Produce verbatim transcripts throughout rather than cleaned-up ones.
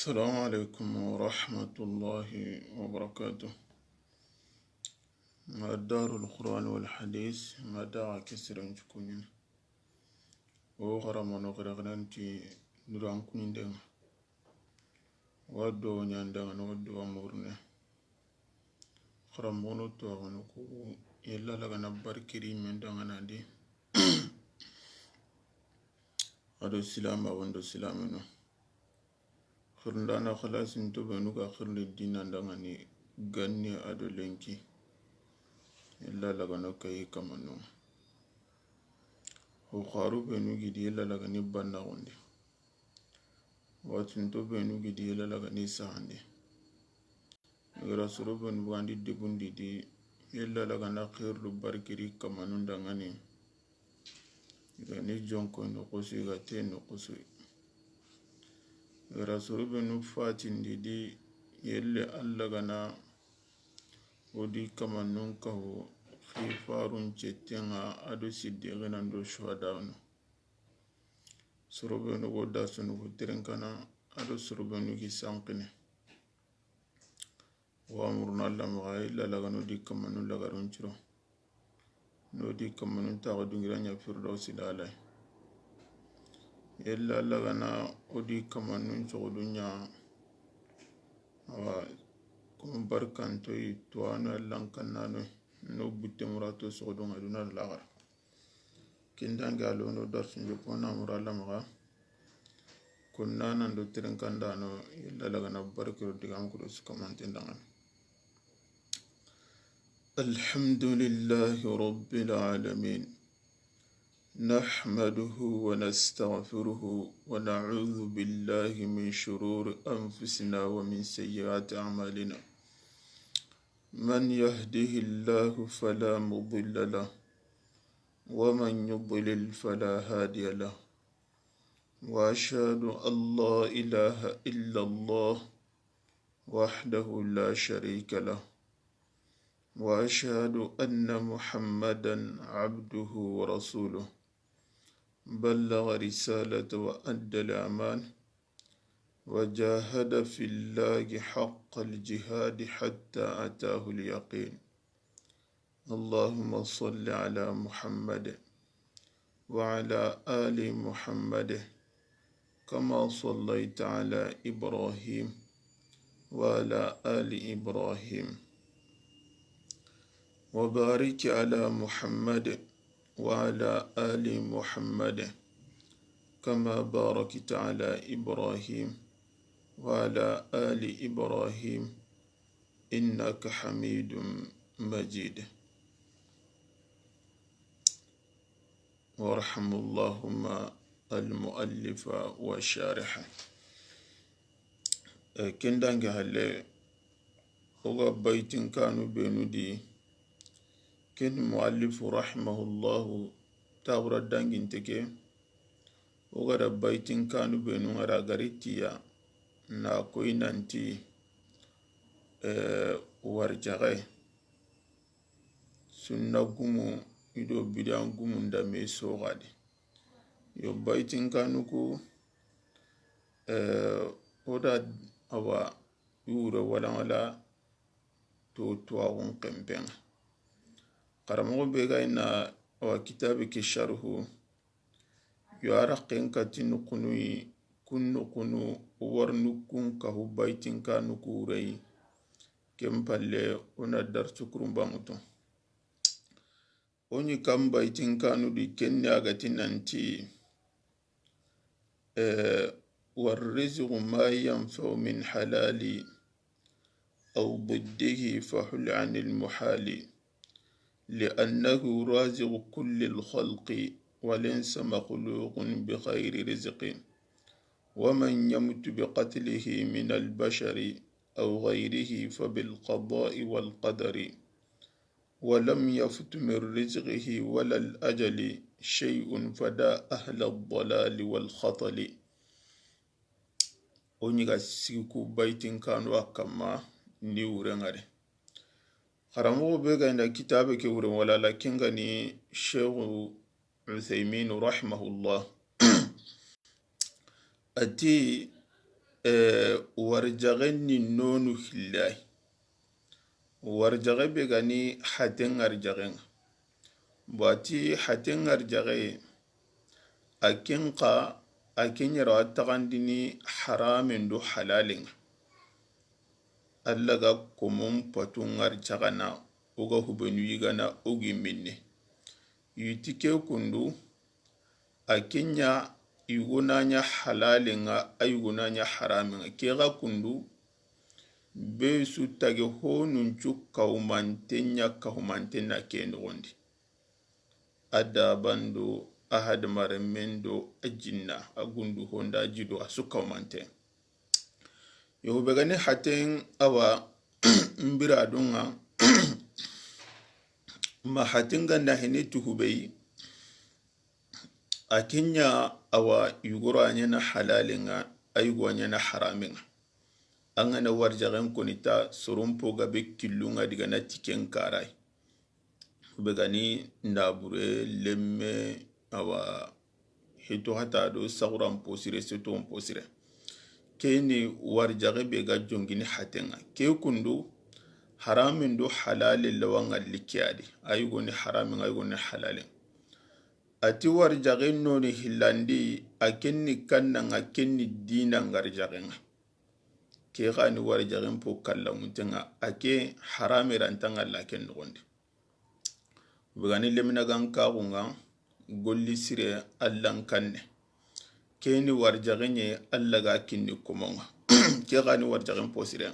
Assalamu alaikum wa rahmatullahi wa barakatuh. Nga Darul Quran wal Hadith, nga daga kisiran cukunin. O xaramano xerexiranti nuran kunindenga. Wa do ñandangana, wa do amurne. Xaramano to agano ku yella lagana barkiri men danganandi. Ado silama wondo silamino. Xirindana xalasin to benu ga xirindi dina dangani ganni ado lenki. Yella lagana kayi kamano. Ho xaru benu gidi yella lagani banna gonde. Watunto benu gidi yella lagani sahande. Gara soro benu bugandi debundi di yella lagana xirlu barkiri kamanu dangani. Gani jonko no kusu ga te no kusu. Gara soro benu fatindi di yelle alla gana odi kamanun kahu xifarun cettenga ado siddiqina ndo shuhadanu. Soro benu go da sunu ku terenkana ado soro benu gi sankine. Wa muruna lamaxa yella lagana odi kamanun lagarun ciro. Nodi kamanun taxu dungira ña firdausi lalay. Yella lagana odi kamanun coxodu ña. Awa, kuma barkantoyi tuwano yallan kannano. No butte murato soxodunga duna laxara. Kindange alono darsu jopo na mura lamaxa. Kunna nan do tirinkandano yella lagana barkiro digam kudo sukamanten dangana. الحمد لله رب العالمين. نحمده ونستغفره ونعوذ بالله من شرور أنفسنا ومن سيئات أعمالنا. من يهده الله فلا مضل له ومن يضلل فلا هادي له. وأشهد أن لا إله إلا الله وحده لا شريك له. وأشهد أن محمدا عبده ورسوله. بلغ رسالة وأدى الأمان وجاهد في الله حق الجهاد حتى أتاه اليقين. اللهم صل على محمد وعلى آل محمد كما صليت على إبراهيم وعلى آل إبراهيم وبارك على محمد وعلى آل محمد كما باركت على إبراهيم وعلى آل إبراهيم إنك حميد مجيد. وارحم اللهم المؤلف والشارح. Eh, kindange halle, oga baitin kanu benu di, ken muallifu rahimahullahu taxura danginte ke, oga da baitin kanu benu ngara gari tiya, na koy nanti, eh, warjaxe. Sunna gumu ido bidan gumu nda me soxadi. Yo baitin kanuku, eh, oda awa yure wala wala to tuwaxun kempenga. Xaramoxo be ga ina awa kitabe ke sharhu, yo a raxen kati nukunuyi, kun nukunu warnu kun kahu baitin kanuku wureyi. Ken palle, o na darsu kurumbanŋutu. O ñi kan baitin kanu di, ken ni a ga ti nanti, eh, والرزق ما ينفع من حلال أو ضده فحل عن المحال، لأنه رازق كل الخلق وليس مخلوق بغير رزق، ومن يمت بقتله من البشر أو غيره فبالقضاء والقدر، ولم يفت من رزقه ولا الأجل شيء فدى أهل الضلال والخطل. O ñi ga sigi ku baitin kanu a kamma ni wurenŋa de. Xaramoxo be ga inda kitabe ke wuren wala la, ken ga ni Sheikhu Uthaymin rahimahullah. A ti, Warijaxen ni nonu hillayi. Warijaxe be ga ni haten ŋarijaxen ŋa. Bati haten ŋarijaxe, a ken xa, a ken ɲa ra wa taxandini haramen do halalen ŋa. Alla ga komon patu ŋarijaxana, o ga hubenu yigana, o gi minne. Yiti ke kundu, a ken ɲa yugo na ɲa halalen ŋa, a yugo na ɲa haramen ŋa. Ke ga kundu, be su tage honun cu kawumanten ɲa kawumanten na ke noxondi. A daban do, a hadamarenmen do, a jinna, a gundu honda jido, a su kawumanten. Yo be ga ni haten awa n biradun ŋa, ma haten ga na hene tuhubeyi, a ken ɲa awa yugo ra ɲa na halalen ŋa, a yugo ra ɲa na haramen ŋa. An ga na warijaxen koni ta, soron po ga be killun ŋa diga na tiken karayi. Be ga ni nabure, lemme, awa, hito hata do saxuran posire, seton posire. Ke ni warijaxe be ga jongini haten ŋa. Ke kundu, haramen do halalen lawa ŋalli ke ya di. A yugo ni haramen ŋa, a yugo ni halalen. A ti warijaxe noni hillandi, a ken ni kannan ŋa, ken ni dinan ŋarijaxen ŋa. Ke xa ni warijaxen po kallamunten ŋa, a ke harame ra nta ŋalla ken noxondi. Be ga ni lemina gan kaxun ŋa, golli sire Allan kanne. Ke ni warijaxe ɲa Alla ga kinni komon ŋa. Ke xa ni warijaxen po sire.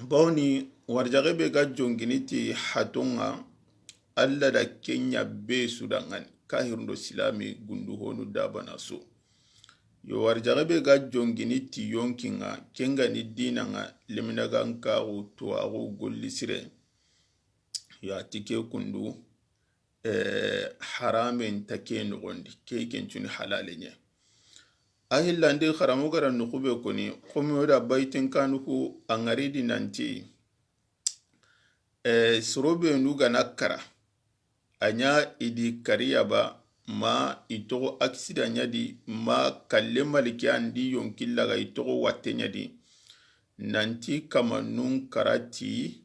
Bawni warijaxe be ga jongini ti haton ŋa, Alla da ken ɲa be su da ŋa ni, kahirundo silami gundu honu dabana su. Yo warijaxe be ga jongini ti yonkin ŋa, ken ga ni dinan ŋa, lemina gan kaxu, tuwaxu, golli sire. Yo a ti ke kundu, eh, haramen ta ke noxondi, ke ken cu ni halale ɲa. A hillandi xaramu ga ra noxu be koni, xomo da baytin kanu ku a ŋari di nanti, eh, soro benu ga na kara, a ɲa i di kariya ba, ma i toxo aksida ɲa di, ma kalle maliki an di yonkin laga i toxo watte ɲa di, nanti kamanun kara ti,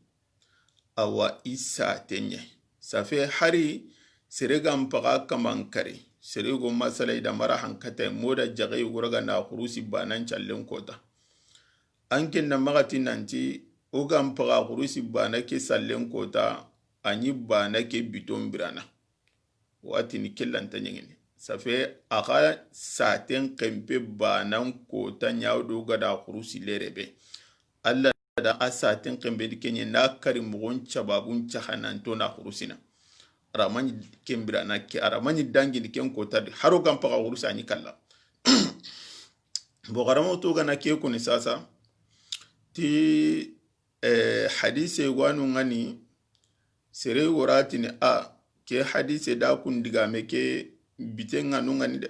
awa i sate ɲa. Safe hari sere ga mpaxa kaman kari, sere go masala i da mara hankata, moda jaxe yugo ra ga na xurusi banan callen kota. An ken na maxati nanti, o ga mpaxa xurusi bana ke sallen kota, a ɲi bana ke biton birana. Watini kellanta ɲeŋeni. Safe a xa saten kempe banan kota ɲa do ga da xurusi lere be. Alla da a saten kempe di ke ɲa na kari moxon cababun caxananto na xurusina. Aramaɲi kembira na ke, aramaɲi dangini ken kota di. Haro ga mpaxa xurusi a ɲi kalla. Bo xaramo to ga na ke koni sasa. Ti Eh, hadise wanu ŋa ni, sere wo ra tini a, ke hadise da kun digame ke bite ŋa nu ŋa ni de.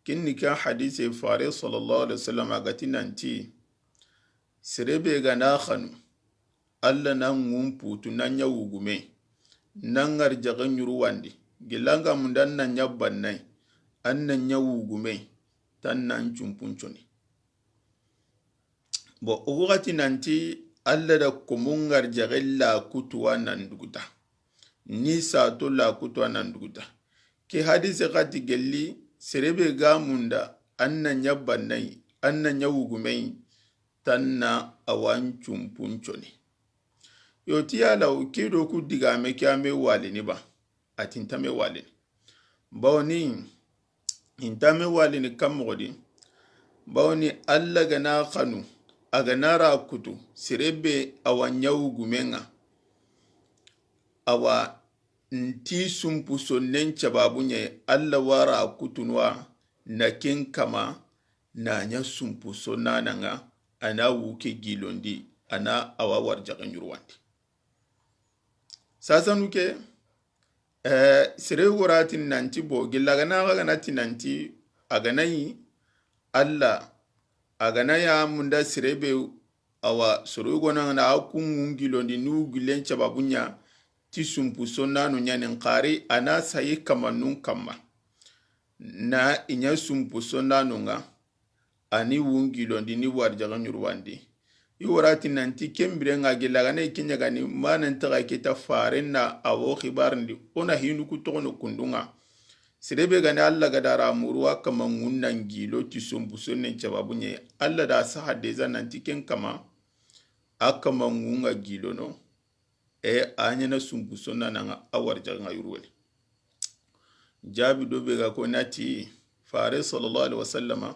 Ken ni ke hadise fare sallallahu alaihi wasallam a ga ti nanti, sere be ga na xanu, Alla na ŋun putu na ɲa wugume, na ŋari jaxe ɲuru wandi, gilanga munda na ɲa bannai, an na ɲa wugume, tan nan cumpun coni. Bon, o waxati nanti Alla da komo ŋari jaxe la kutuwa nan duguta. Ni sato la kutuwa nan duguta. Ke hadise xati gelli, sere be ga munda, an na ɲa bannai, an na ɲa wugumei, tan na awan cumpun coni. Yo ti yala o ke do ku digame ke a me walini ba? A ti nta me walini. Bawoni, i nta me walini kan moxo di. Bawoni Alla ga na xanu, a ga na ra kutu, sere be awa ɲa wugumen ŋa. Awa nti sumpu sonnen cababu ɲa, Alla wa ra kutunu wa na ken kama, na ɲa sumpu sonnanan ŋa, a na wu ke gilondi, a na awa wari jaxe ɲuruwandi. Sasanu ke, eh, sere wo ra ti nanti bo, gilla ga na xa ga na ti nanti, a ga na yi Alla, a ga na ya munda sere be, awa soro go na a kun ŋun gilondi nu gilen cababu ɲa, ti sumpu sonnanu ɲa nin xari, a na sayi kamanun kamma. Na i ɲa sumpu sonnanu ŋa, a ni wun gilondi, ni warijaxe ɲurwandi. I wara ti nanti ken biren ŋa gella ga na i ke ɲagani, ma nan taxa kita faren na a wo xibarindi, o na hinu ku toxono kundun ŋa. Sere be ga ni Alla ga da ra muru a kama ŋun na gilo ti sumpu sonnen sababu ɲa, Alla da saha deza nanti ken kama, a kama ŋun ŋa gilono. E a ɲaana sumpu sonna na ŋa a warijaxe ŋa yurweli. Jaabi do be ga ko na ti, fare sallallahu alaihi wasallama,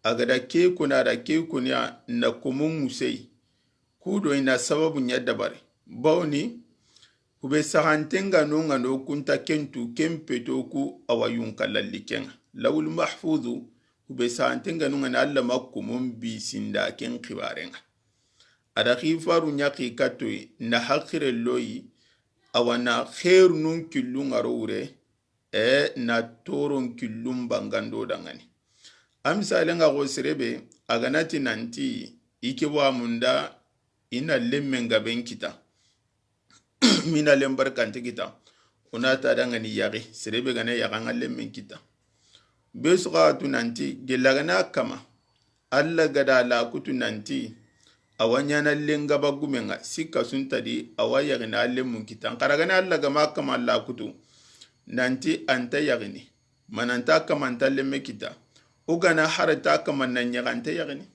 a ga da ke koni, a da ke koni ya na komo ŋusei. Ku do i na sababu ɲa dabari. Bawni, kube saxanten ga no ŋa no kunta kentu, ken peto ku a wa yunka lalli ken ŋa. Lawul mahfuzu, kube saxanten ga no ŋa na Alla ma komon bisinda ken xibaren ŋa. A da xifaru ɲa xi katoyi, na haqire loyi, a wa na xeerunun killun ŋa ro wure, e na toron killun bangando dangani. A misalen ŋa xo sere be, a ga na ti nanti, i ke wa munda, i na lemmen gaben kita. Mina lembarkante kita. O na ta dangani yaxi, sere be ga na yaxa ŋa lemmen kita. Be su xa tu nanti, gella ga na kama. Alla ga da lakutu nanti, a wa ɲaana lenga ba gumen ŋa, sikka sunta di, a wa yaxini a lemmun kita. N xara ga na Alla ga ma kama lakutu, nanti a nta yaxini. Ma nan ta kama a nta lemme kita. O ga na hara ta kama na ɲaxa a nta yaxini.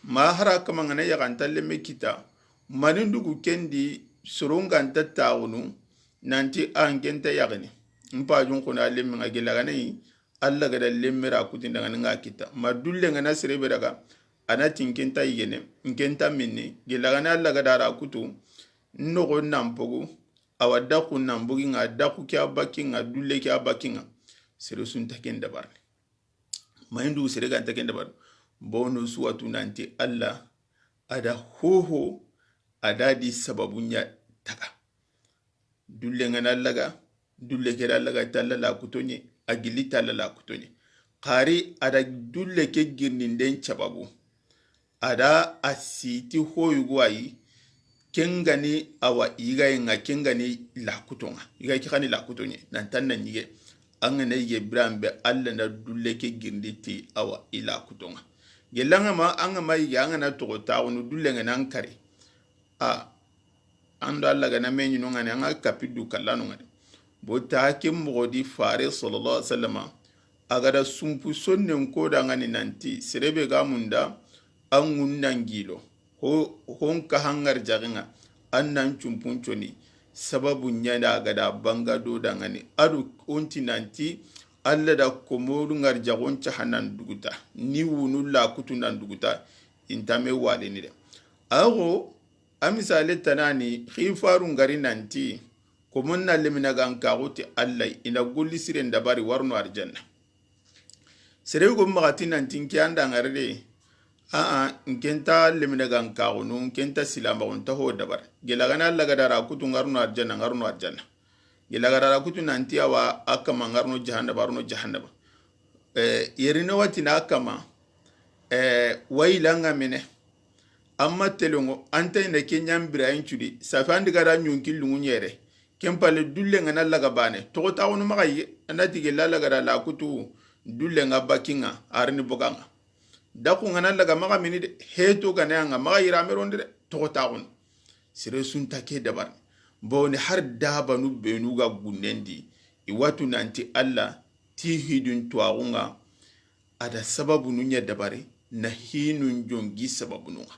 Ma hara kama ŋa na yaxa a nta lemme kita. Mani ndugu ken di soron ga nta taxunu, nanti a n ke nta yaxini. N pajun xo na lemmen ŋa gella ga na yi, Alla ga da lemme ra kutu n dangani ŋa kita. Ma dulle ŋa na sere be daga, a na ti n ke nta yigene, n ke nta minni, gella ga na Alla ga da ra kutu, n noxo nan pogu, a wa daxu nan bogi ŋa, daxu ke a baki ŋa, dulle ke a baki ŋa. Sere su nta ken dabarni. Mayindu sere ga nta ken dabarni. Bono su wa tu nanti Alla, a da hoho, a da di sababu ɲa taga. Dulle ŋa na laga, dulle ke da laga talla lakutoɲe, a gilli talla lakutoɲe. Xari a da dulle ke girninden sababu. A da a siti hoyugo ayi, ken ga ni a wa yigaye ŋa, ken ga ni lakuto ŋa. Yigaye ke xa ni lakutoɲe, nan tan na ɲige. An ga na yige biran be, Alla na dulle ke girndi ti a wa i lakuto ŋa. Gella ŋa ma, an ga ma yige, an ga na toxo taxunu dulle ŋa nan kari. A, an do Alla ga na me ɲi no ŋa ni, an ga kapi du kallano ŋa ni. Bo ta ke moxo di fare sallallahu alaihi wasallama, a ga da sumpu sonnen ko da ŋa ni nanti, sere be ga munda, an ŋun nan gilo. Ho, hon ka hangar jaxi ŋa, an nan cumpun coni. Sababu ɲa da a ga da banga do da ŋa ni. A do o nti nanti, Alla da komoru ngar jaxon caha nan duguta. Ni wunu lakutu nan duguta. I nta me walini de. Ago, a misale tanani, xifaru ngari nanti, komon na lemina gan kaxu ti Alla, i na golli siren dabari warno arjanna. Sere go maxati nanti n ke an da ngari de, a a, n ke nta lemina gan kaxunu, n ke nta silamaxu, n ta ho dabari. Gella ga na Alla ga da ra kutu ngarno arjanna, ngarno arjanna. Gella ga da ra kutu nanti a wa a kama ngarno jahannaba, arno jahannaba. Eh, yerine wati na a kama, eh, wayila ŋa mene. Amma telengo, an ta ina ke ɲa n birayen cudi, safi an di ga da ɲunki lungu ɲere. Ken pale dulle ŋa na laga bane. Toxo taxunu maxa yi, a na ti gella laga da lakutu, dulle ŋa baki ŋa, a ri ni boga ŋa. Daxu ŋa na laga maxa mini de, heto ga na ya ŋa, maxa yira me rondi de, toxo taxunu. Sere su nta ke dabari. Bawoni har dabanu benu ga gunnen di, i wa tu nanti Alla, ti hidun tuwaxu ŋa, a da sababunu ɲa dabari, na hinun jongi sababunu ŋa.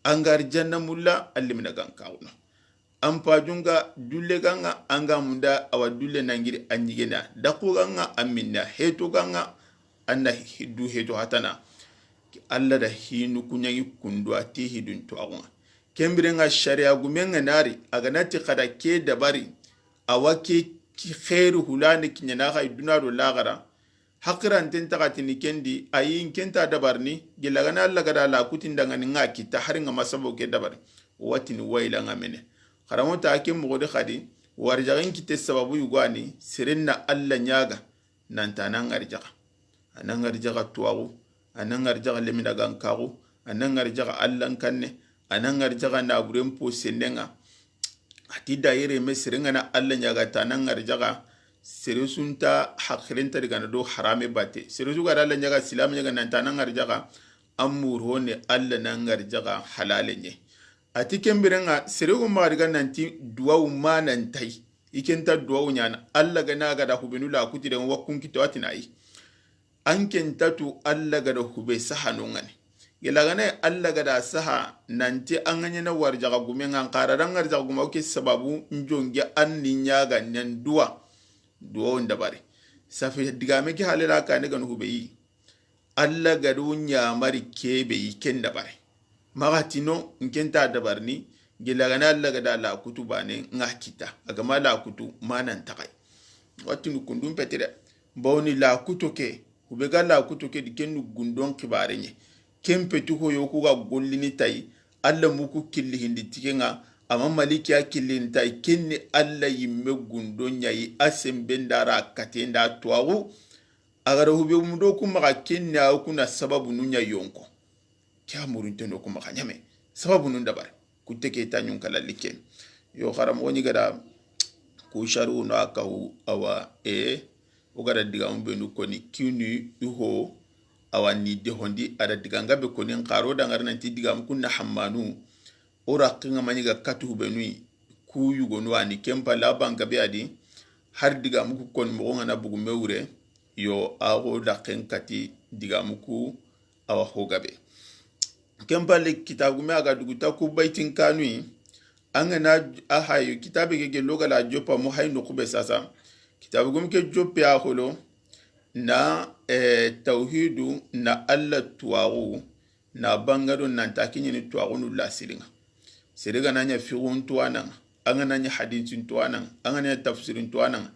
An ga arjanna mulla, a lemina gan kaxunu. An pajun ga dulle ga ŋa, an ga munda a wa dulle nangiri a ɲigena. Daxu ga ŋa, a minna. Heto ga ŋa, a na hi-, du heto hatana. Alla da hinu kuɲangi kundu a ti hidun tuwaxu ŋa. Ken biren ŋa sariya gumen ŋa na ri, a ga na ti xa da ke dabari, a wa ke ki xeeru hulani kiɲana xa i duna do laxara. Haqiranten taxatini ken di, ayi n ke nta dabarini, gella ga na Alla ga da lakutin dangani ŋa kita, hari ŋa ma sabo ke dabari. Watini wayila ŋa mene. Xaranŋo ta ke moxo di xadi, warijaxen kite sababu yugani, seren na Alla ɲaga, nanta a na ŋari jaxa. A na ŋari jaxa tuwaxu, a na ŋari jaxa lemina gan kaxu, a na ŋari jaxa Alla n kanne, a na ŋari jaxa naburen po sennen ŋa. A ti da yere me seren ŋa na Alla ɲaga ta na ŋari jaxa, Sere su nta haqilen ta digana do harame batte. Sere su ga da Alla ɲaga, silame ɲaga, nan ta na ŋarjaxa, an muru ho ne Alla na ŋarjaxa halale ɲa. A ti ken biren ŋa, sere go maxa diga nanti duwawu ma nan ta yi. I ken nta duwawu ɲaana, Alla ga na ga da hubenu la kuti de wa kun kito a ti na yi. An ken nta tu Alla ga da hube saha no ŋa ni. Gela ga na Alla ga da saha nanti an ga ɲaana warjaxa gume ŋa, an xara da ŋarjaxa gume, o ke sababu n jonge an ni ɲaga nan duwa. Duwawu n dabari. Safi digame ke halela ka ne ga ni hube yi. Alla ga do ɲamari kebe yi ken dabari. Maxa ti no, n ken nta dabarini, gela ga na Alla ga da la kutu bane ŋa kita. A ga ma la kutu ma nan taxay. Watinu kundun peti de. Bawni la kuto ke, hube ga la kuto ke di, ken nu gundon xibare ɲa. Ken peti ho yo ku ga gollini ta yi, Alla mu ku killi hindi ti ke ŋa, ama maliki ya killi hindi ta yi, ken ni Alla yimme gundon ɲa yi, a sembe nda ra kate nda tuwaxu, a ga da hube mudo ku maxa ken ni a ku na sababu nu ɲa yonko. Ke a murunte no ku maxa ɲame. Sababu nun dabari. Kutte ke ta ɲun kala like. Yo, xaramoxo ɲi ga da ku sharu no a kawu, awa, e, o ga da digamu benu koni kinu i ho, awa ni de hondi, a da diganga be koni n xaro da ŋari nanti digamu kun na hammanu, o raqi ŋa ma ɲi ga katu benu yi, ku yugonu a ni ken pala banka be a di, har digamu ku koni moxo ŋa na bugu me wure, yo, a xo da ken kati digamu ku, awa ho gabe. Ken palle kitabu me a ga duguta ku baytin kanu yi. An ga na a hayu kitabe ke gello ga la joppa mo hay no kube sasa. Kitabu gum ke joppe a holo na, eh, tawhidu na Alla tuwaxu na bangado nan ta kiɲini tuwaxunu la silinga. Sere ga na ɲa fiqhun tuwanan ŋa, an ga na ɲa hadisin tuwanan ŋa, an ga na ɲa tafsirin tuwanan ŋa,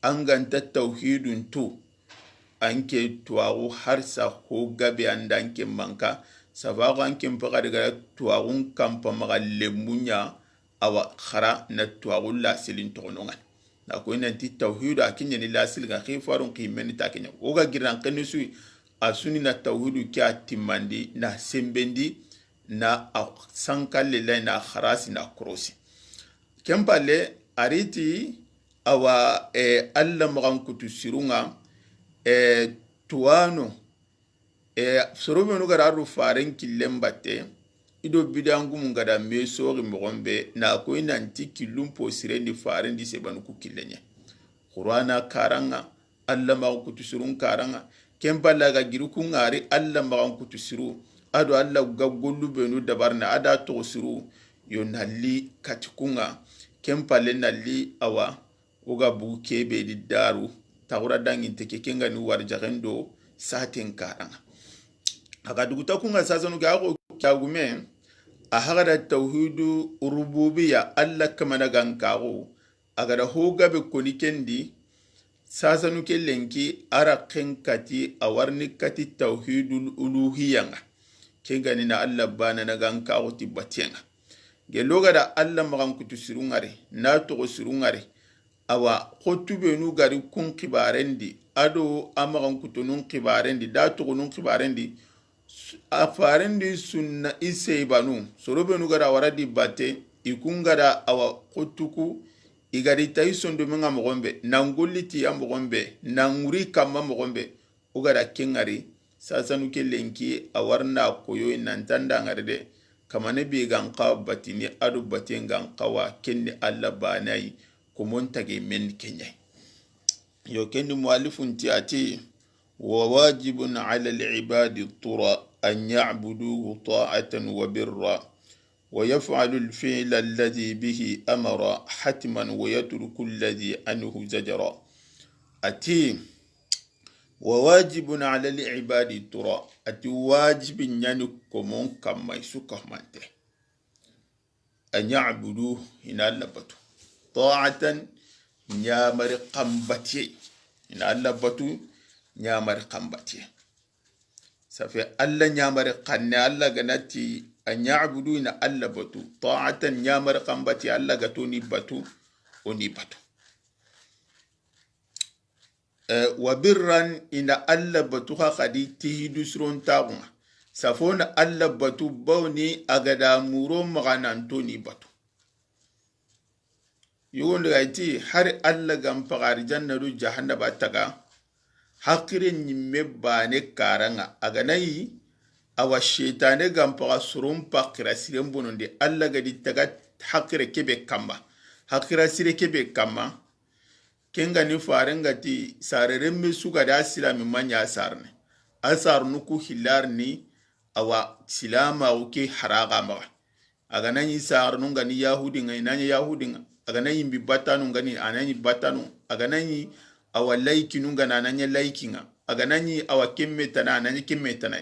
an ga nta tawhidun tu, an ke tuwaxu harsa ho gabe an da an ke manka, safaxu an ke n paxa daga tuwaxun kanpa maxa lemmu ɲa, awa xara na tuwaxu lasilin toxono ŋa ni. Na koy nanti tawhidu a kiɲeni lasil ga xi farun xi meni ta kiɲa. O ga giran xeni suyi, a suni na tawhidu ke a timmandi, na sembendi, na a sankalle lay, na xarasi, na korosi. Ken palle, a riti, awa, e, Alla maxan kutu sirun ŋa, e, tuwano, e, soro benu ga da ru faren killen batte, i do bidangumun ga da me soxi moxon be, na koy nanti killun po sirendi farendi sebanu ku killen ɲa. Qur'ana karan ŋa, Alla maxan kutu sirun karan ŋa. Ken palle a ga giri ku ŋari Alla maxan kutu siru, a do Alla ga gollu benu dabarna a da toxo siru, yo nalli kati ku ŋa. Ken palle nalli awa, o ga bugu kebe di daru, taxura danginte ke, ken ga ni warjaxen do saten karan ŋa. A ga duguta ku ŋa sasanu ke, a xo kagume, a haxa da tawhidu rububiya, Alla kamana gan kaxu, a ga da ho gabe koni kendi, sasanu ke lenki, a raqen kati, a warni kati tawhidul uluhiya ŋa. Ken ga ni na Alla banana gan kaxu ti batiyen ŋa. Gello ga da Alla maxan kutu sirun ŋari, na toxo sirun ŋari, awa, xottu benu gari kun xibarendi, a do a maxan kutunun xibarendi, da toxonun xibarendi, a farendi sunna i seybanu, soro benu ga da wara di batte, i kun ga da awa xottu ku, i ga di ta i sondomen ŋa moxon be, nan golli ti ya moxon be, nan ŋuri kamma moxon be, o ga da ken ŋari, sasanu ke lenki, a warna koyo nan tanda ŋari de, kamane be gan xa batini, a do baten gan xawa, ken ni Alla banayi, komon tage men keɲay. Yo, ken ni muallifun ti a ti, وواجب على العباد الطرى أن يعبدوه طاعة وبرا، ويفعلوا الفعل الذي به أمرا حتما ويتركوا الذي عنه زجرا. A ti, وواجب على العباد الطرى. A ti wajibi ɲa ni komon kamma i su kahumante. أن يعبدوه, i na Alla batu. طاعة, ɲamari xanbatiye. I na Alla batu, ɲamari xanbatiye. Safe Alla ɲamari xanne, Alla ga na ti أن يعبدوه, i na Alla batu. طاعة, ɲamari xanbatiye, Alla ga to ni batu, o ni batu. Eh, وبرا, i na Alla batu xa xadi ti hidu siron taxun ŋa. Safo na Alla batu, bawni a ga da muro maxa nan to ni batu. Yogondi ga ti hari Alla ga n paxa arjanna do jahannaba taga, haqire ɲimme baane karanŋa. A ga na yi, awa, seytaane ga n paxa soron paxira siren bonondi, Alla ga di taga haqire kebe kamma. Haqira sire kebe kamma. Ken ga ni faren ga ti, sare renme su ga da silami ma ɲa sarne. A sarnu ku hilarni, awa, silamaxu ke haraxa maxa. A ga na ɲi sarnu ga ni yahudinŋa, i na ɲa yahudinŋa. A ga na ɲi bi batanu ga ni, a na ɲi batanu. A ga na ɲi, awa, laikinu ga na, a na ɲa laikinŋa. A ga na ɲi, awa, kemme tana, a na ɲa kemme tana.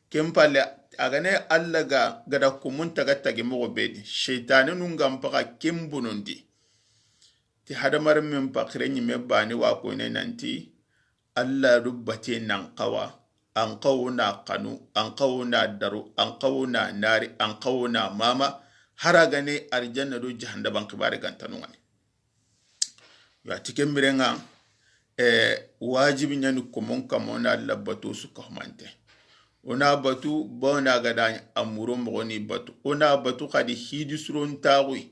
Ken palle, a ga na Alla ga, ga da komun taga tage moxo be di, seytaane nun ga n paxa ken bonondi. Ti hadamarenmen paxire ɲimme baane wa koyne nanti, Alla do bate nan xawa, an xawo na xanu, an xawo na daru, an xawo na nari, an xawo na mama, haragane arjanna do jahannaban xibare gantanu ŋani. Yo, a ti ken birenŋa, eh, wajibi ɲani komon kamma o na Alla batu su kahumante. O na batu, ba o na ga da a muro moxoni batu. O na batu xadi hidi suron taxuyi.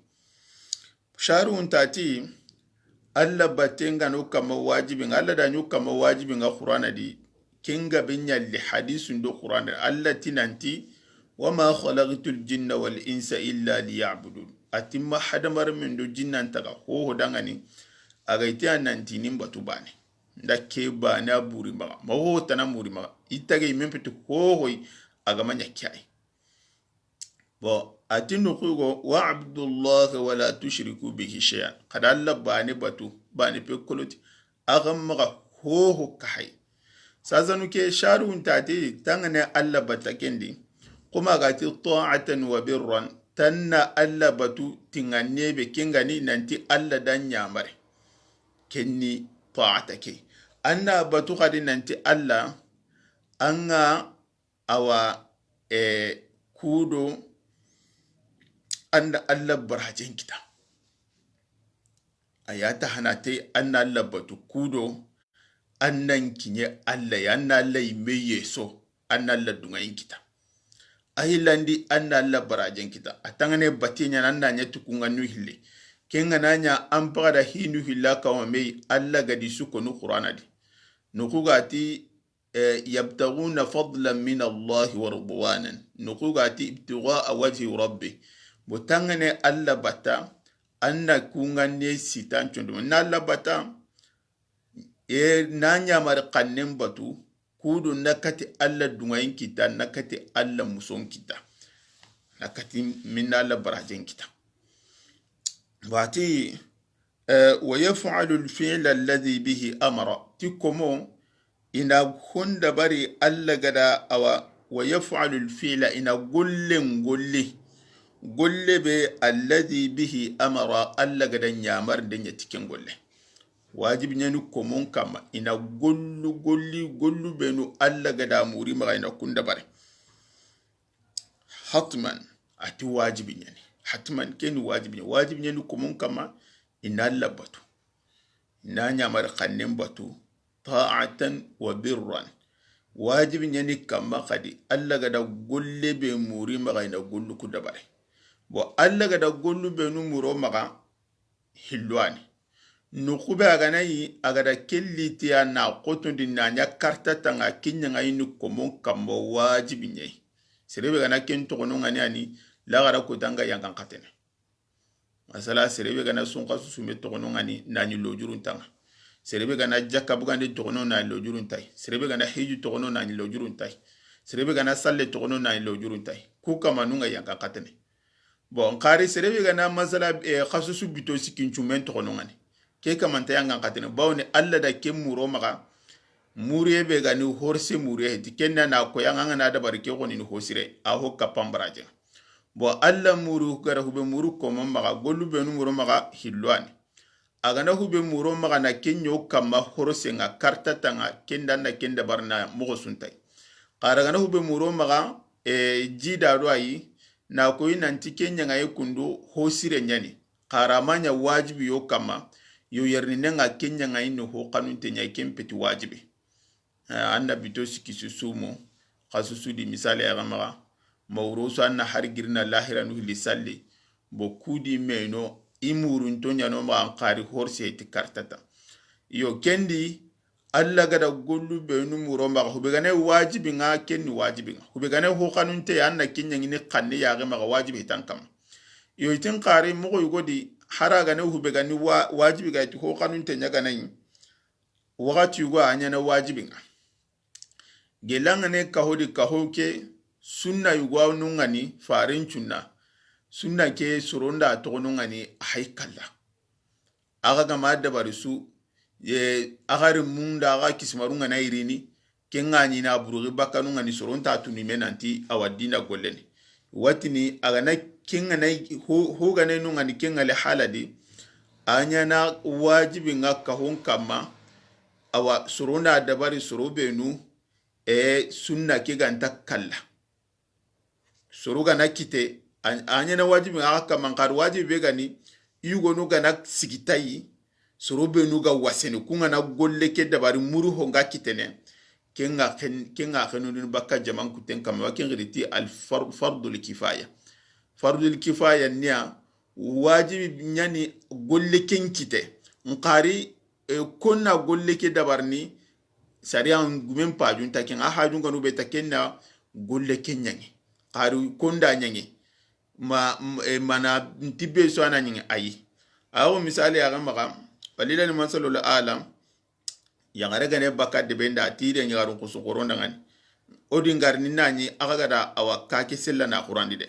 Sharu nta ti, Alla batten ga no kamma wajibi ŋa, Alla da ɲo kamma wajibi ŋa Qur'ana di, ken ga be ɲalli hadisun do Qur'ana di. Alla ti nanti, "Wa ma khalaqtul jinna wal insa illa liya'budun." A ti ma hadamarenmen do jinnan taga hoho dangani, a ga ite a nanti nin batu baane. Nda ke baane a buri maxa, ma hoho tana muri maxa. I tage men peti hohoy, a ga ma ɲa ke ay. Bon, a ti nuxugo, "Wa'budullaha wa la tushriku bihi shay'an." Xada Alla baane batu, baane pe koloti. A xa maxa hoho kahay. Sasanu ke sharu nta ti tangane Alla bata kendi. Kuma ga ti ta'atan wa birran. Tanna Alla batu tingane be kengani nanti Alla da ɲamare. Kenni ta'ata ke. Anna batu xadi nanti Alla, an ga awa, e, kudo an na Alla barajen kita. A ya ta hana te an na Alla batu kudo, an nan kiɲe Alla ya, an na Alla yimme yeso, an na Alla dungayin kita. A hilandi an na Alla barajen kita. A tangane bate ɲana an na ɲa tukunga nu hille. Kenga na ɲa an paga da hinu hilla kawamei Alla ga di su konu Qur'ana di. Nuku ga ti, eh, "Yabtaguna fadlan min Allahi wa ridwanan." Nuku ga ti, "Ibtigha'a wajhi rabbi." Bo tangane Alla bata, an na kungande sitan condo. Na Alla bata, e na ɲamari xannen batu, kudo na kati Alla dungayin kita, na kati Alla muson kita. Na kati minna Alla barajen kita. Wati, eh, "Wa yaf'alu al-fi'la alladhi bihi amara." Ti komo, ina honda bari Alla gada awa, "Wa yaf'alu al-fi'la," ina gollen golle. Golle be alladhi bihi amara, Alla gada ɲamar de ɲa ti ken golle. Wajibi ɲani komon kamma, ina gollu golli, gollu benu Alla gada muri maxa ina kunda bare. Hatman, a ti wajibi ɲani. Hatman, keni wajibi ɲani. Wajibi ɲani komon kamma, ina Alla batu. Ina ɲamari xannen batu. Ta'atan wa birran. Wajibi ɲani kamma xadi, Alla gada golle be muri maxa ina gollu ku dabare. Bo Alla gada gollu benu muro maxa, hilluwani. Nuxube a gana yi, a gada kelli tiya na xotondi na ɲa karta tanga kiɲanga yi ni komon kamma wajibi ɲayi. Serebe gana ken toxono ngani ani, laxara kota nga yankan xatene. Masala, serebe gana sunka susume toxono ngani, na ɲi lojurun tanga. Serebe gana jakka bugande toxono na ɲi lojurun tay. Serebe gana hiju toxono na ɲi lojurun tay. Serebe gana salle toxono na ɲi lojurun tay. Ku kamanu nga yankan xatene. Bon, xari serebe gana masala, eh, xasusu bito sikin cumen toxono ngani. Ke kamanta yangan xatene. Bawni Alla da ke muro maxa. Muriye be gani horse muriye heti. Kenda na ko yanga ngana dabari ke xoni ni hosire. A ho kapambaraje. Bon, Alla muru gara hube muru komo maxa. Gollu benu muro maxa hilluwani. A gana hube muro maxa na kenyo kamma horse nga karta tanga kenda na kenda barna moxo suntay. Xara gana hube muro maxa, e, jida do ayi, na koyi nanti kenya nga ye kundu hosire ɲani. Xara ma ɲa wajibi yo kamma, yo yerni nenga kenya nga yi no ho kanunte ɲa ken peti wajibi. Eh, an na bito siki susumu, xasusu di misali ya gamaxa, mawro su an na hari girina lahira nu hili salli, bo kudi meno, i murunto ɲano maxa n xari horse ti kartata. Yo, kendi, Alla gada gollu benu muro maxa, hube gane wajibi nga, kenni wajibi nga. Hube gane ho xanunte ya, anna kinyangini xanne yaxe maxa wajibi hitan kam. Yo, itin xari moxo yugodi, hara gane hube gani wa-, wajibi ga iti ho xanunte ɲaganayi. Waxati yugo a ɲana wajibi nga. Gelangane kahodi kaho ke, sunna yugo nungani, farin cunna. Sunna ke soronda toxo nungani, hay kalla. Axa gama dabari su, ye, axa ri munda, axa kisimaru ngana irini, kenga ɲina burugi bakanu ngani soronta tuni me nanti awa dina golleni. Watini, agana kengana ho, ho gane nungani kengale haladi, a ɲana wajibi nga kahon kamma, awa soronda dabari soro benu, e sunna ke ganta kalla. Soro gana kite, a, a ɲana wajibi nga kamma, n xari wajibi be gani, yugonu gana sigitayi, soro benu ga wasene, ku ngana golle ke dabari muru ho nga kitene, kenga ken-, kenga xenundini bakka jaman kuten kamma, wa ken xiriti al far-, fardul kifaya. Fardul kifaya niya, wajibi ɲani golle ken kite. N xari, e, konna golle ke dabarni, sariyan gumen pajun ta ken, a hajun kanu be ta kenna golle ken ɲangi. Xari konda ɲangi. Ma, m-, e, mana nti be so ana ɲangi ayi. Awo misali ya ga maxa, walila ni masalul alam, yaxare gane baka debe nda tire ɲagarun kusu xoro ndangani. O di n garni na ɲi, axa gada awa kake sella na xurandi de.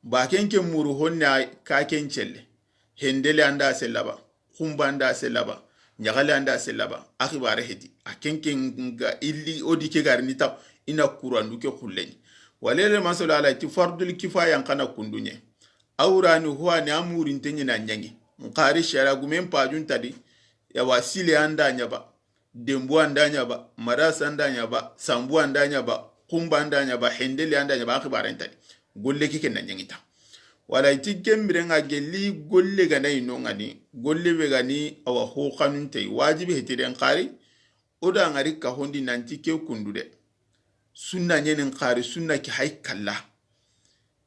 Ba ken ke muru honna kake n celle. Hendele anda sella ba, xumba anda sella ba, ɲaxale anda sella ba, a xibare heti. A ken ke nga illi o di ke garni ta, ina kurandu ke xulleɲi. Walele masolo ala ti fardul kifaya n xana kunduɲe. Awrani huwani a murinte ɲina ɲangi. N xari shara gumen pajun tadi, yawa sile anda ɲaba. Dembu anda ɲaba, marasa anda ɲaba, sambu anda ɲaba, xumba anda ɲaba, hendele anda ɲaba, a xibaren tadi. Golle ke ken na ɲangita. Wala iti kembire nga gelli golle gana ino ngani, golle be gani awa ho xanunte, wajibi hetiren xari, o da ngari ka hondi nanti ke kundu de. Sunna ɲenin xari, sunna ke hay kalla.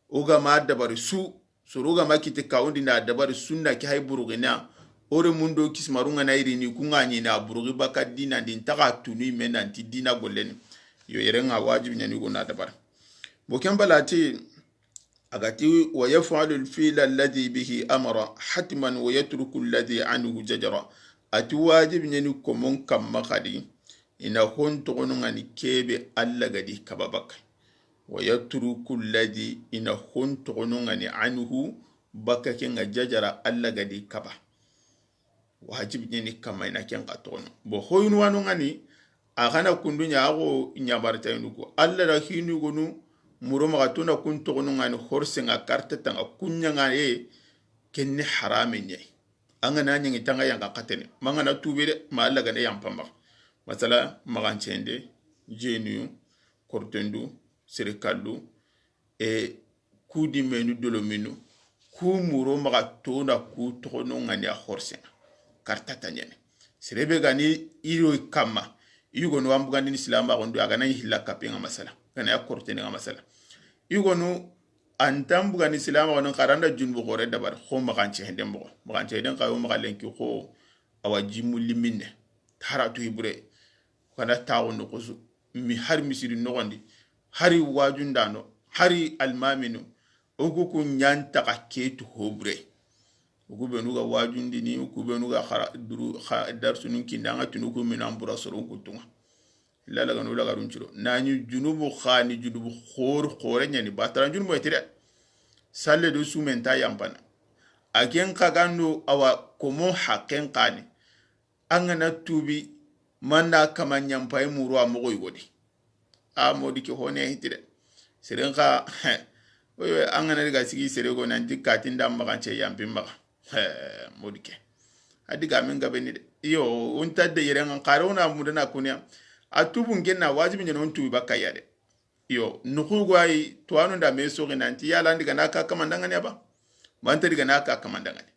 O ga ma dabari su, soro ga ma kite kawundi na dabari sunna ke hay burugina. Ore mundo kismaru nga na irini ku nga ɲi na burugi baka dina din taga tunu me nanti dina golleni. Yo yere nga wajibi ɲani go na dabari. Bo ken balati, agati, "Wa yaf'alu al-fi'la alladhi bihi amara hatman wa yatruku alladhi anhu zajara." Ati wajibi ɲani komon kamma xadi, ina hon toxonu ngani kebe Alla gadi kaba baka. "Wa yatruku alladhi", ina hon toxonu ngani, "anhu", baka ke nga, "zajara", Alla gadi kaba. Wajibi ɲani kamma ina ken xa toxonu. Bo hoyinu wanu ngani, a xana kundu ɲa, a xo ɲabarta inu ko. Alla da hinu gonu, muro maxa tuna kun toxonu ngani, horse nga karta tanga kunya nga e, kenni harame ɲai. An ga na ɲangi tanga yanka xatene. Ma an ga na tube de, ma Alla gane yampa maxa. Masala, maxancende, jeniyu, kortendu, sirikallu, e, ku di menu dolominu, ku muro maxa tona ku toxono ngani a horsenga. Karta ta ɲene. Serebe gani iro kamma. Yugo no ambugandini silama gondo, a gana hilla kapenga masala. Gana ya kortenenga masala. Yugo no An tan bugani silama wani xaranda junubu xore dabari xo maxance hende moxo. Maxance hende xa yo maxa lenki xo awa jimulli minne. Haratu hibure. Kana taxu no xusu. Mi hari misiri noxondi. Hari wajundano. Hari almaminu. Oku ku ɲantaxa ketu hobure. Oku benu ga wajundini, oku benu ga xara duru xa darsunun kinda, anga tunu ku minan bura soron kutunga. Illa lagano lagarun ciro. Nani junubu xani junubu xor-, xore ɲani. Bataran junubu etire. Salle do sumen ta yampana. A ken xa gando awa komo haqqen xani. An ga na tubi manda kama ɲampayi muru a moxo yogodi. A modi ke hone hitire. Seren xa, oyo, an ga na diga sigi sere go nanti katinda maxance yampi maxa. He, modi ke. A diga men gabe ni de. Iyo, unta de yere ngan xare una mudana kunya. A tubun genna wajibi ɲana un tubi bakka ya de. Iyo, nuxu go ayi, tuwanu nda me soxi nanti, yala an diga na ka kamandangani aba? Manta diga na ka kamandangani.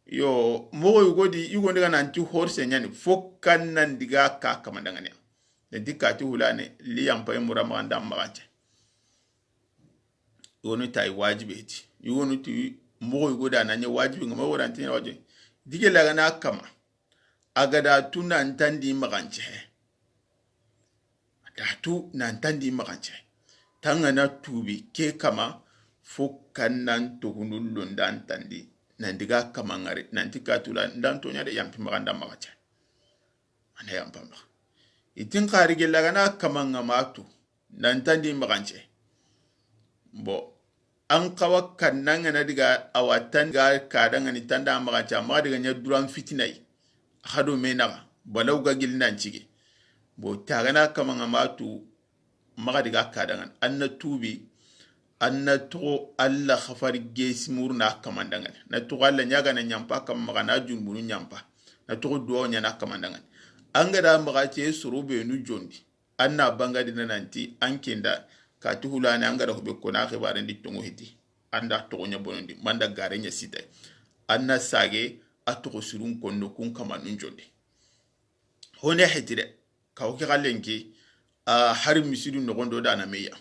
Iyo, moxo yugodi, yugo ndiga nanti horse ɲani, fo kan nan diga ka kamandangani. Nanti kati hulane, li yampayi mura maxanda maxance. Yogonu tayi wajibe ti. Yogonu ti Moxo yogo da na ɲa wajibi ŋa, moxo yogo da nta ɲa wajibi. Dige lagana kama. A ga da tu nan tandi maxance. A da tu nan tandi maxance. Tangana tubi ke kama fo kannan toxunu londan tandi. Nan diga kama ŋari, nan ti katula, ndan toɲa de yampi maxanda maxance. Ana yampa maxa. Itin xari gella gana kama ŋa ma tu. Nan tandi maxance. Bon, an xawa kanna ŋa na diga awa tan ga kada ŋa ni tanda maxance, a maxa diga ɲa duran fitinai. Xado me naxa, balaw ga gili nan cige. Bon, tagana kama ŋa ma tu, maxa diga kada ŋa ni. An na tubi, an na toxo Alla xafari gesi muru na kamanda ŋa ni. Na toxo Alla ɲaga na ɲampa kama maxa na junbunu ɲampa. Na toxo duwawo ɲa na kamanda ŋa ni. An ga da maxace soro benu jondi. An na bangadi na nanti an kenda kati hulani an ga da hube kona xibaren di tongo hiti. An da toxo ɲa bonondi, manda gare ɲa sitay. An na sage a toxo surun konno kun kamanun jonde. Hone heti de, kawo ke xalenki, a hari misidu noxondo dana meya.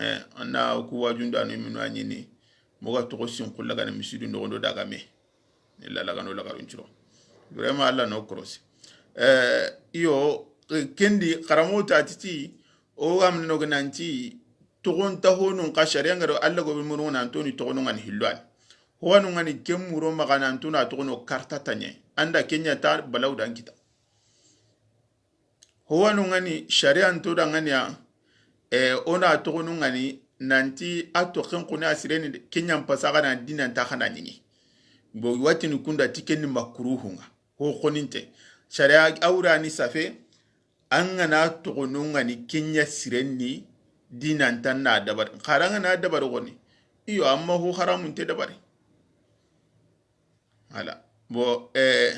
Eh, an na ku wajundanu minu a ɲini, moga toxo sinkulla gana misidu noxondo daga me. Illa lagano lagarun ciro. Vraiment, Alla no korosi. Eh, iyo, eh, kendi, xaramo ta titi, o gamne no gananti, toxon ta honun ka sharia ngaro Alla go be munu nan toni toxonu ngani hilwani. Howanu ngani kemuro maga nan tona toxono karta tanye. Anda kenya ta balaw dan kita. Howanu ngani sharia nto da ngani ya, eh, ona toxonu ngani nanti a toxen kuni a sireni de, kenyan pasaga na dinan ta xana ɲingi. Bo watini kunda ti kenni makruhu ŋa. Ho xoninte. Sharia awrani safe, an gana toxonu ngani kenya sireni dinan tan na dabar. Xara ngana dabar xoni. Iyo, amma ho haramun te dabari. Voilà. Bon, eh,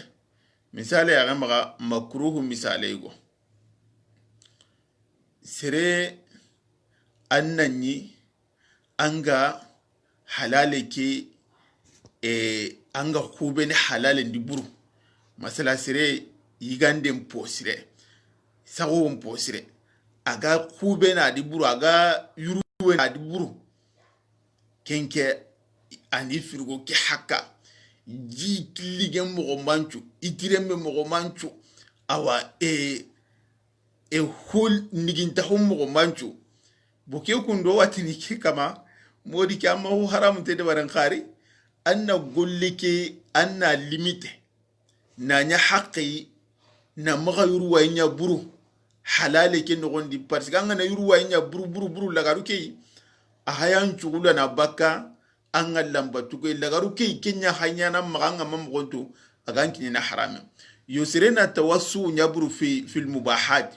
misale ya maxa makruhu misale go. Sere an na ɲi an ga halale ke, eh, an ga xubeni halale ndi buru. Masala sere yiganden po sire, saxowo po sire. A ga xubena di buru, a ga yuruwena di buru. Kenke ani firigo ke haka. Ji killigen moxo mancu, itirenme moxo mancu. Awa, e, e hol nigintaxu moxo mancu. Bo ke kundo watini ke kama, modi ke amma ho haramu te dabaren xari, an na golle ke, an na limite. Na ɲa haqqe yi, na maxa yuruwayi ɲa buru, halale ke noxondi, parce que an gana yuruwayi ɲa buru, buru, buru, lagaru ke yi, a hayan cugula na bakka, an ga lamba tuge, lagaru ke yi, ke ɲa hanyana maxa an ga ma moxonto, a gan kiɲena harame. Yo sere na tawassu ɲa buru fi, fil mubahat.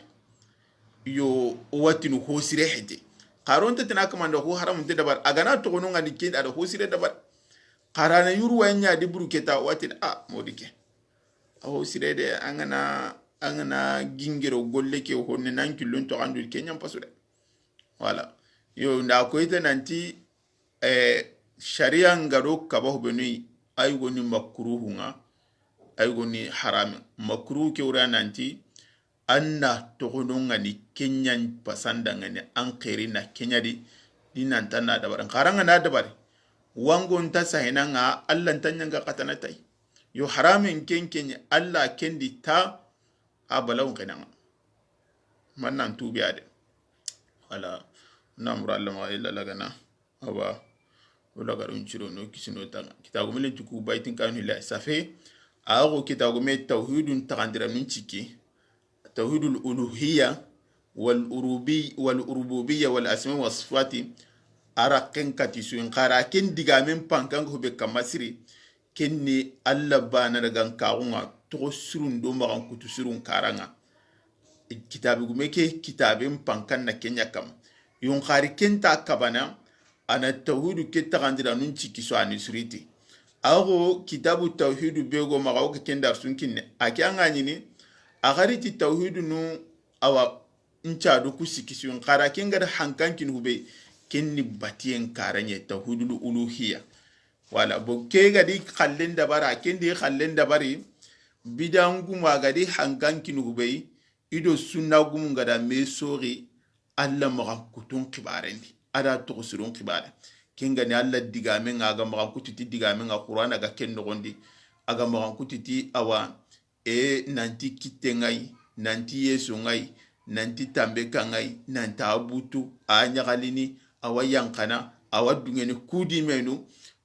Yo, o watinu ho sire hete. Xaron te tena kamanda ho haramu te dabar, a gana toxonu ngani ke, a da ho sire dabar. Xarana yuruwayi ɲa di buru keta, watin, a, modi ke. Aho sire de, an gana, an gana gingiro golle ke honne nan killun to andu ke ɲam pasu de. Voilà. Yo, nda ko ite nanti, eh, sharia ngaro kaba hubenu, ay goni makruhu ŋa, ay goni harami. Makruhu ke wura nanti, an na toxono ngani kenyan pasanda ngani an xeri na kenya di, di nan tan na dabari. Xara ngana dabari. Wango nta sahina ŋa, Alla nta ɲanga xatana tay. Yo haramen ken kenye, Alla kendi ta a balawun xenanga. Man nan tubi ade. Wala namura Alla ma illa lagana. Awa, o lagarun ciro no kisino tanga. Kitabu melen tuku baitin kanu la safe. Ago kitabu me tawhidun tagandiranun ciki. Tawhidul uluhiyya wal urubi-, wal urububiyya wal asma was sifati. Ara ken kati su in xara ken digamen pankan ko be kamasiri. Ken ni Alla bana daga kaxunga toxo surun do maxan kutu surun karanga. Kitabe gume ke kitaben pankan na kenya kam. Yun xari kenta kabana, ana tawhidu ke taxandiranun ciki so ani suriti. Ago kitabu tawhidu be go maxa o ke ken darsun kinne. A ke anga ɲini, a xariti tawhidu nu awa ncadu ku siki su yun xara ken gada hankan kin hube, ken ni batiyen karanye tawhidul uluhiyya. Wala bo ke gadi xallen dabara, ken di xallen dabari, bidanguma gadi hankan kin hube, ido sunna gumun gada me sori, Alla maxa kutun xibarendi, ada toxo sirun xibare. Ken ga ni Alla digamen ŋa, a ga maxan kutu ti digamen ŋa, Qur'ana ga ken noxon di, a ga maxan kutu ti awa, e nanti kitte ŋa yi, nanti yeso ŋa yi, nanti tanbe ka ŋa yi, nanta a butu, a ɲaxalini, awa yanqana, awa duŋeni kudi menu,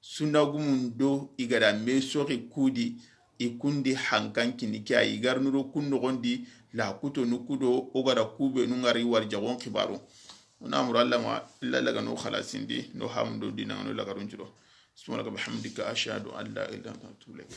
sunna gumun do i ga da me soxi kudi, i kundi hankan kini ke a yi. Garnuro kun noxon di, la kutonu kudo, o ga da kubenu ŋari warjaxon xibaru. O na muru Alla ma, Alla ga no xalasindi, no hamundo dina, no lagarun curo. Subhanaka bihamdika, ashhadu an la ilaha illa anta, atubu ilayk.